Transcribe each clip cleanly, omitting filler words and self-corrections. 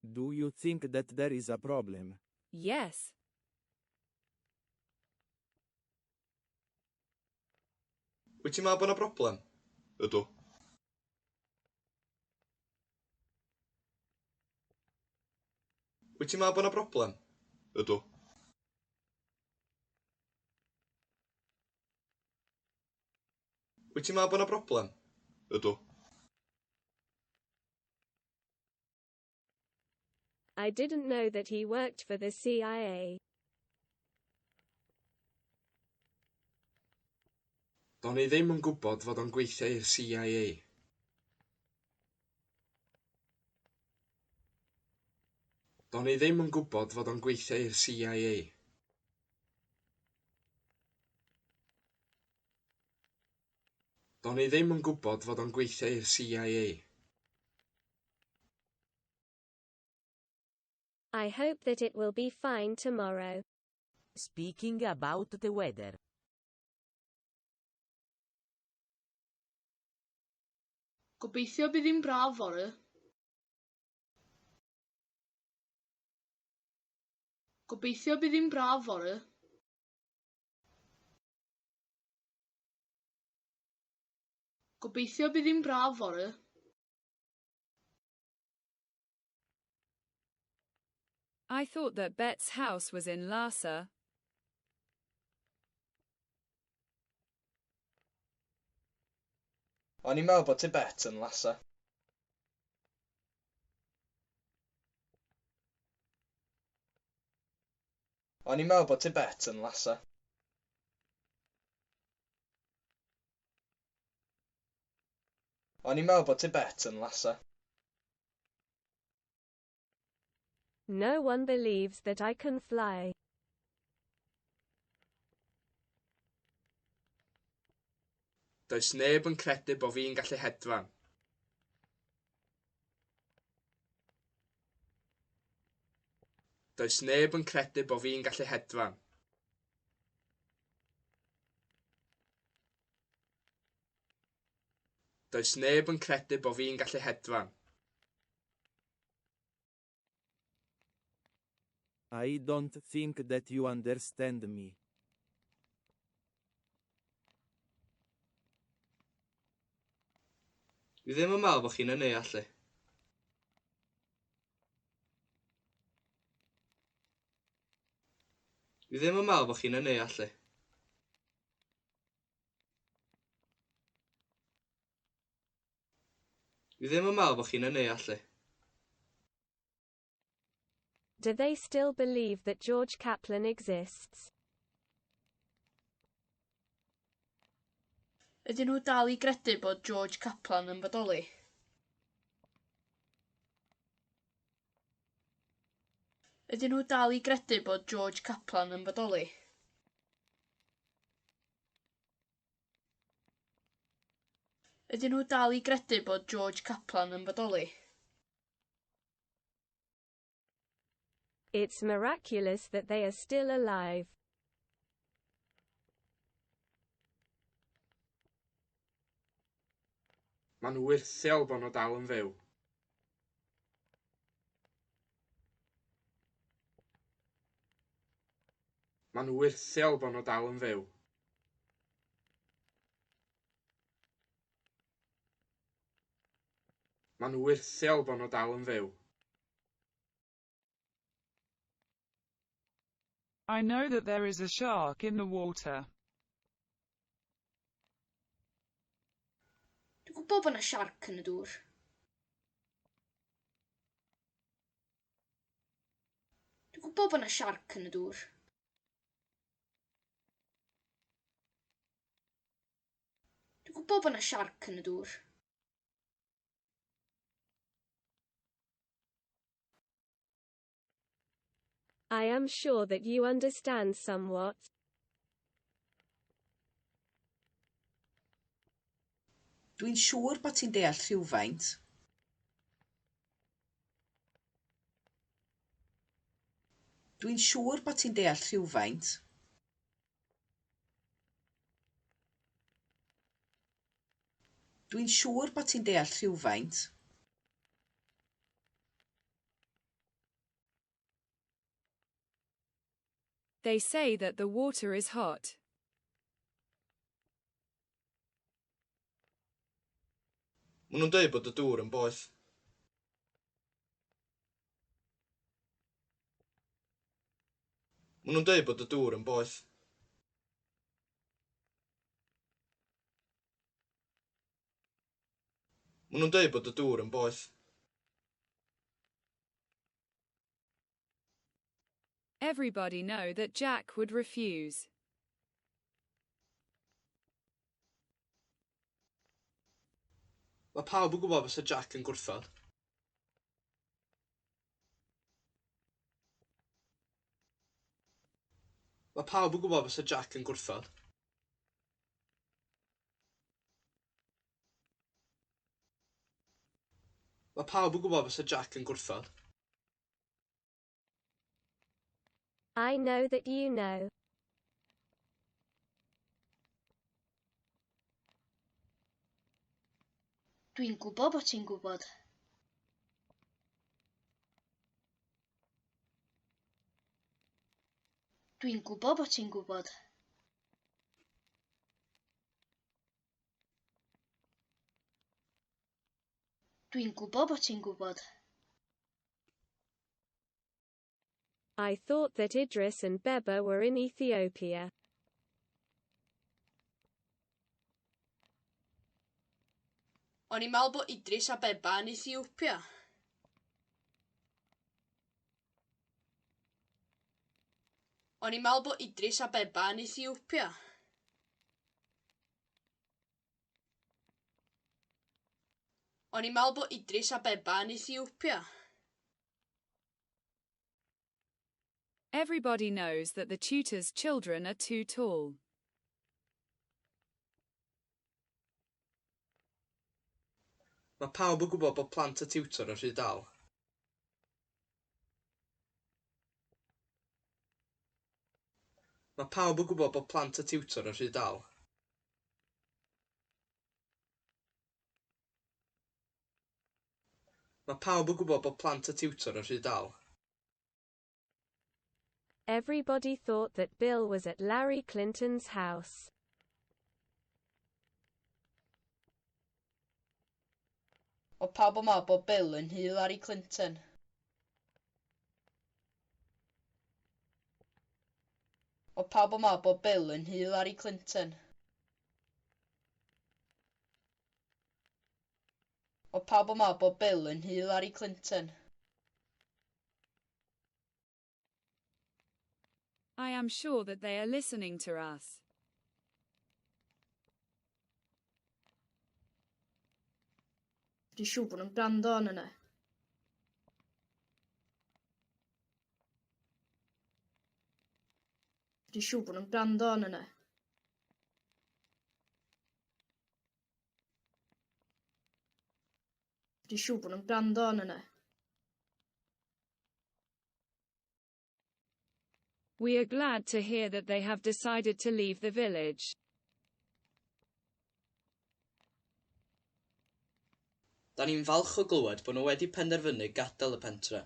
Do you think that there is a problem? Yes. Wyt ti'n meddwl bod 'na broblem? Ydw. Wyt ti'n meddwl bod 'na broblem? Ydw. Wyt ti'n meddwl bod 'na broblem? Ydw. I didn't know that he worked for the CIA. Do'n i ddim yn gwybod fod o'n gweithio i'r CIA. Do'n i ddim yn gwybod fod o'n gweithio i'r CIA. Do'n i ddim yn gwybod fod o'n gweithio i'r CIA. I hope that it will be fine tomorrow. Speaking about the weather. Gobeithio bydd hi'n braf fory. Gobeithio bydd hi'n braf fory. Gobeithio bydd hi'n braf fory. I thought that Bet's house was in Lhasa. O'n i'n meddwl bod tŷ Bet yn Lhasa. O'n i'n meddwl bod tŷ Bet yn Lhasa. O'n i'n meddwl bod tŷ Bet yn Lhasa. No one believes that I can fly. Does neb yn credu bo fi'n gallu hedfan. Does neb yn credu bo fi'n gallu hedfan. Does neb yn credu bo fi'n gallu hedfan. I don't think that you understand me. Dwi ddim yn meddwl bod chi'n 'y neall i. Dwi ddim yn meddwl bod chi'n 'y neall i. Dwi ddim yn meddwl bod chi'n 'y neall i. Do they still believe that George Kaplan exists? Ydyn nhw dal i gredu bod George Kaplan yn bodoli? Ydyn nhw dal i gredu bod George Kaplan yn bodoli? Ydyn nhw dal i gredu bod George Kaplan yn bodoli? It's miraculous that they are still alive. Mae'n wyrthiol bod nhw dal yn fyw. Mae'n wyrthiol bod nhw dal yn fyw. Mae'n wyrthiol bod nhw dal yn fyw. I know that there is a shark in the water. Dwi'n gwybod bod 'na siarc yn y dŵr. Dwi'n gwybod bod 'na siarc yn y dŵr. Dwi'n gwybod bod 'na siarc yn y dŵr. I am sure that you understand somewhat. Dwi'n siŵr bod ti'n deall rhywfaint. Dwi'n siŵr bod ti'n deall rhywfaint. Dwi'n siŵr bod ti'n deall rhywfaint. They say that the water is hot. Maen nhw'n dweud bod y dŵr yn boeth. Maen nhw'n dweud bod y dŵr yn boeth. Maen nhw'n dweud bod y dŵr yn boeth. Everybody know that Jack would refuse. Mae pawb yn gwybod fysa Jack yn gwrthod. Mae pawb yn gwybod fysa Jack yn gwrthod. Mae pawb yn gwybod fysa Jack yn gwrthod. I know that you know. Dwi'n gwybod bod ti'n gwybod. Dwi'n gwybod bod ti'n gwybod. Dwi'n gwybod bod ti'n gwybod. I thought that Idris and Beba were in Ethiopia. O'n i'n meddwl bod Idris a Beba yn Ethiopia. O'n i'n meddwl bod Idris a Beba yn Ethiopia. O'n i'n meddwl bod Idris a Beba yn Ethiopia. Everybody knows that the tutor's children are too tall. Mae pawb yn gwybod bod plant y tiwtor yn rhy dal. Mae pawb yn gwybod bod plant y tiwtor yn rhy dal. Mae pawb yn gwybod bod plant y tiwtor yn rhy dal. Everybody thought that Bill was at Larry Clinton's house. Oedd pawb yn meddwl bod Bill yn nhŷ Larry Clinton. Oedd pawb yn meddwl bod Bill yn nhŷ Larry Clinton. Oedd pawb yn meddwl bod Bill yn nhŷ Larry Clinton. I am sure that they are listening to us. Dwi'n siŵr bod nhw'n gwrando arnon ni. Dwi'n siŵr bod nhw'n gwrando arnon ni. Dwi'n siŵr bod nhw'n gwrando arnon ni. We are glad to hear that they have decided to leave the village. Da ni'n falch o glywed bod nhw wedi penderfynu gadael y pentre.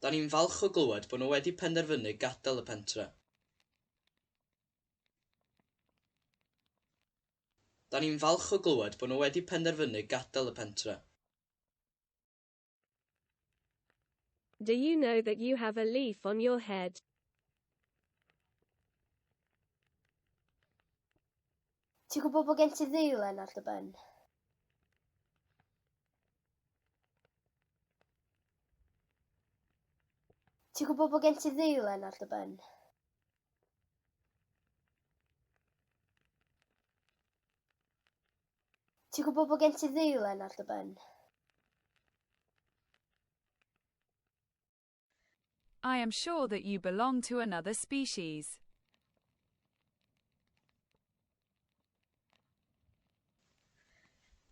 Da ni'n falch o glywed bod nhw wedi penderfynu gadael y pentre. Da ni'n falch o glywed bod nhw wedi penderfynu gadael y pentre. Do you know that you have a leaf on your head? Ti'n gwybod bod gen ti ddeilen ar dy ben? Ti'n gwybod bod gen ti ddeilen ar dy ben? Ti'n gwybod bod gen ti ddeilen ar dy ben? I am sure that you belong to another species.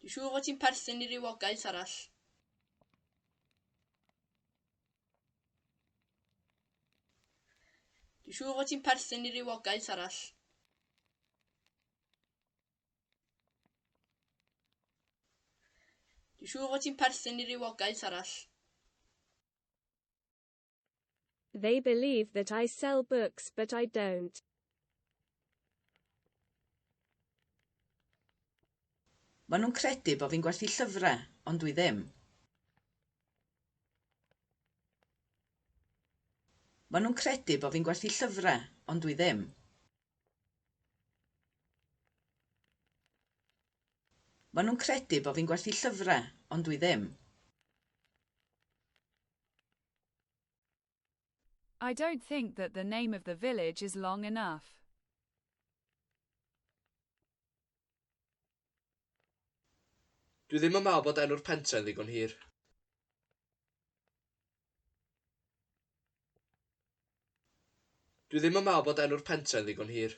Dwi'n siŵr fod ti'n perthyn i rywogaeth arall. Dwi'n siŵr fod ti'n perthyn i rywogaeth arall. Dwi'n siŵr fod ti'n perthyn i rywogaeth arall. They believe that I sell books but I don't. Maen nhw'n credu bo fi'n gwerthu llyfrau, ond dwi ddim. Maen nhw'n credu bo fi'n gwerthu llyfrau, ond dwi ddim. Maen nhw'n credu bo fi'n gwerthu llyfrau, ond dwi ddim. I don't think that the name of the village is long enough. Dwi ddim yn meddwl bod enw'r pentre'n ddigon hir. Dwi ddim yn meddwl bod enw'r pentre'n ddigon hir.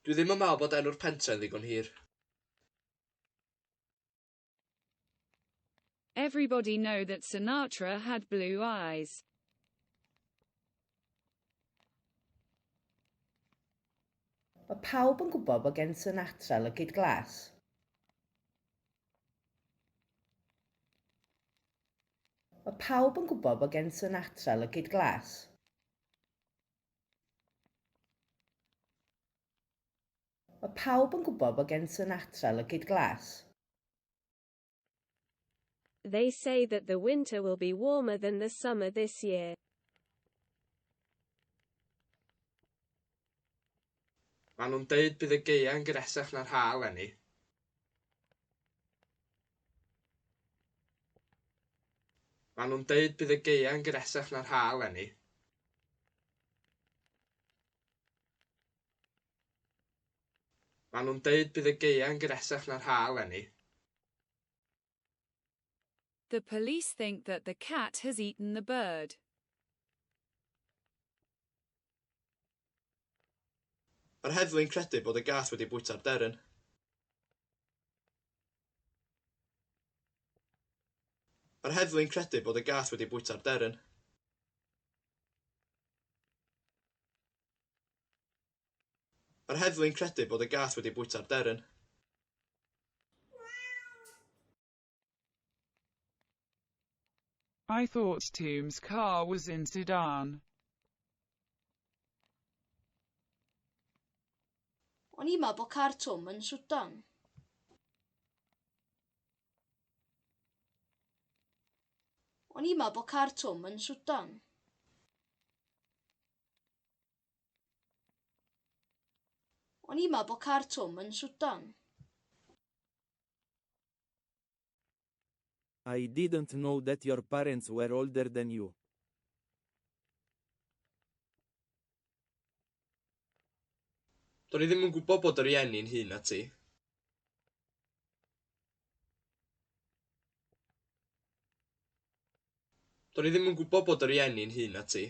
Dwi ddim yn meddwl bod enw'r pentre'n ddigon hir. Everybody know that Sinatra had blue eyes. Mae pawb yn gwybod bod gen Sinatra lygaid glas. Mae pawb yn gwybod bod gen Sinatra lygaid glas. Mae pawb yn gwybod bod gen Sinatra lygaid glas. They say that the winter will be warmer than the summer this year. Maen nhw'n deud bydd y gaea'n gynhesach na'r ha eleni. Maen nhw'n deud bydd y gaea'n gynhesach na'r ha eleni. Maen nhw'n deud bydd y gaea'n gynhesach na'r ha eleni. The police think that the cat has eaten the bird. Mae'r heddlu'n credu bod y gath wedi bwyta'r deryn. Mae'r heddlu'n credu bod y gath wedi bwyta'r deryn. Mae'r heddlu'n credu bod y gath wedi bwyta'r deryn. I thought Twm's car was in Sudan. O'n i'n meddwl bod car Twm yn Swdan. O'n i'n meddwl bod car Twm yn Swdan. O'n i'n meddwl bod car Twm yn Swdan. I didn't know that your parents were older than you. Do'n i ddim yn gwybod bod dy rieni'n hŷn na ti. Do'n i ddim yn gwybod bod dy rieni'n hŷn na ti.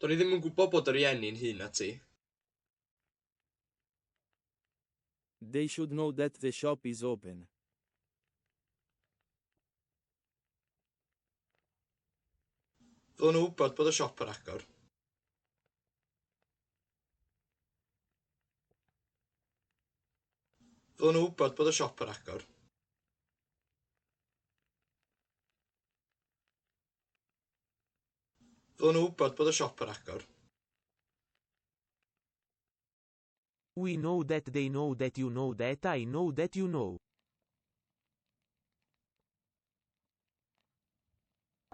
Do'n i ddim yn gwybod bod dy rieni'n hŷn na ti. They should know that the shop is open. Ddylen nhw wybod bod y siop ar agor. Ddylen nhw wybod bod y siop ar agor. Ddylen nhw wybod bod y siop ar agor. We know that they know that you know that I know that you know.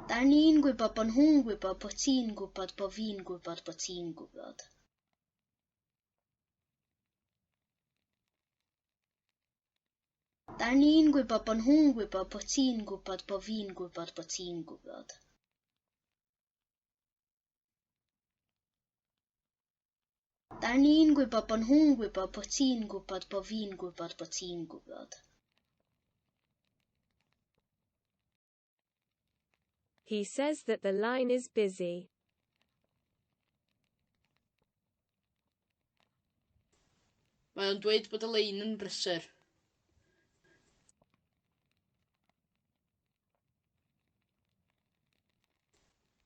Da ni'n gwybod bod nhw'n gwybod bod ti'n gwybod bod fi'n gwybod bod ti'n gwybod. Da ni'n gwybod bod nhw'n gwybod bod ti'n gwybod bod fi'n gwybod bod ti'n gwybod. Da ni'n gwybod bod nhw'n gwybod bod ti'n gwybod bod fi'n gwybod bod ti'n gwybod. He says that the line is busy. Mae o'n dweud bod y lein yn brysur.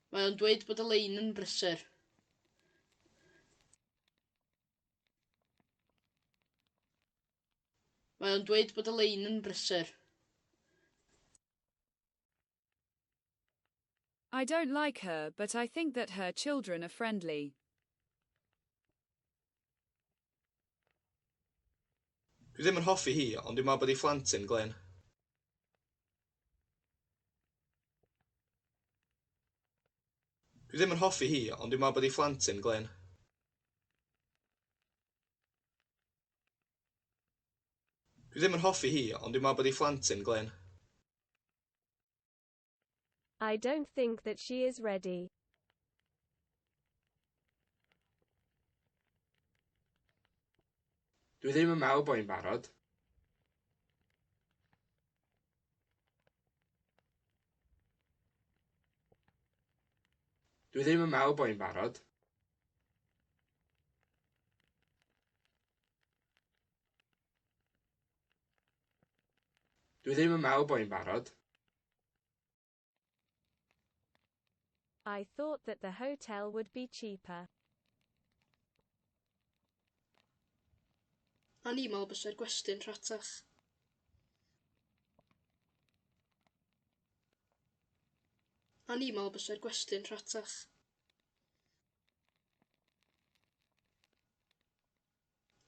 Mae o'n dweud bod y lein yn brysur. Mae o'n dweud bod y lein yn brysur. I don't like her, but I think that her children are friendly. Dwi ddim yn hoffi hi, ond dwi'n meddwl bod ei phlant hi'n glên. Dwi ddim yn hoffi hi, ond dwi'n meddwl bod ei phlant hi'n glên. Dwi ddim yn hoffi hi, ond dwi'n meddwl bod ei phlant hi'n glên. I don't think that she is ready. Dwi ddim yn meddwl bod hi'n barod. Dwi ddim yn meddwl bod hi'n barod. Dwi ddim yn meddwl bod hi'n barod. I thought that the hotel would be cheaper. O'n i'n meddwl bysa'r gwesty'n rhatach. O'n i'n meddwl bysa'r gwesty'n rhatach.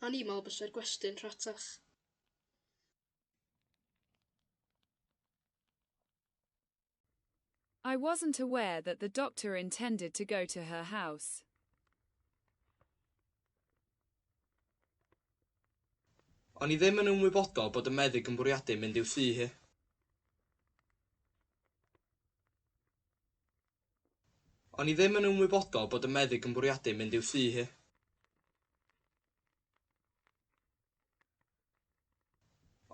O'n i'n meddwl bysa'r gwesty'n rhatach. I wasn't aware that the doctor intended to go to her house. O'n i ddim yn ymwybodol bod y meddyg yn bwriadu mynd i'w thŷ hi. O'n i ddim yn ymwybodol bod y meddyg yn bwriadu mynd i'w thŷ hi.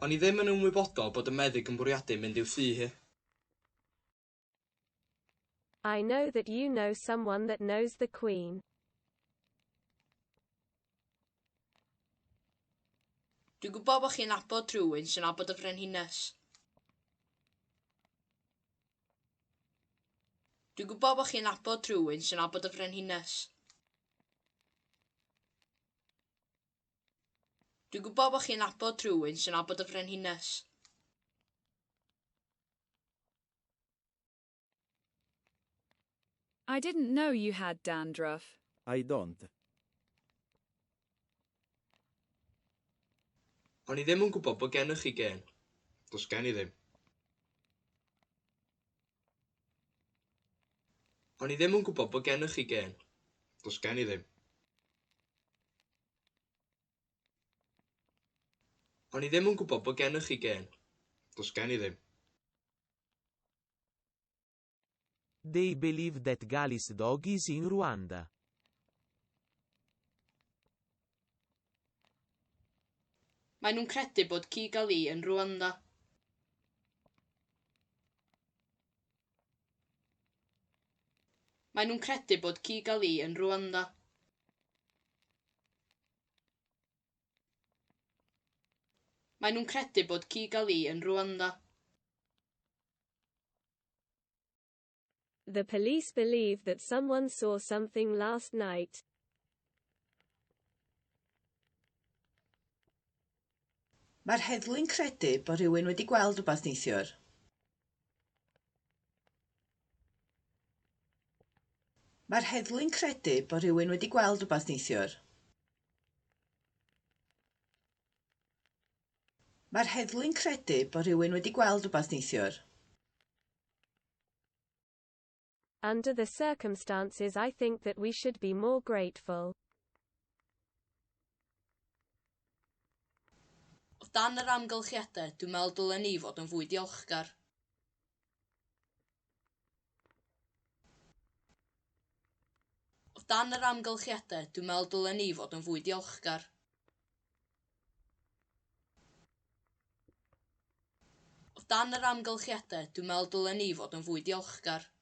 O'n i ddim yn ymwybodol bod y meddyg yn bwriadu mynd i'w thŷ hi. I know that you know someone that knows the Queen. Dwi'n gwybod bod chi'n nabod rhywun sy'n nabod y Frenhines. Dwi'n gwybod bod chi'n nabod rhywun sy'n nabod y Frenhines. Dwi'n gwybod bod chi'n nabod rhywun sy'n nabod y Frenhines. I didn't know you had dandruff. I don't. O'n i ddim yn gwybod bod gennych chi gên. Does gen i ddim. O'n i ddim yn gwybod bod gennych chi gên. Does gen i ddim. O'n i ddim yn gwybod bod gennych chi gên. Does gen i ddim. They believe that Gali's dog is in Rwanda. Maen nhw'n credu bod Kigali yn Rwanda. Maen nhw'n credu bod Kigali yn Rwanda. Maen nhw'n credu bod Kigali yn Rwanda. The police believe that someone saw something last night. Mae'r heddlu'n credu bod rhywun wedi gweld rhywbeth neithiwr. Mae'r heddlu'n credu bod rhywun wedi gweld rhywbeth neithiwr. Mae'r heddlu'n credu bod rhywun wedi gweld rhywbeth neithiwr. Under the circumstances, I think that we should be more grateful. O dan yr amgylchiadau, dwi'n meddwl dylen ni fod yn fwy diolchgar. O dan yr amgylchiadau, dwi'n meddwl dylen ni fod yn fwy diolchgar. O dan yr amgylchiadau, dwi'n meddwl dylen ni fod yn fwy diolchgar.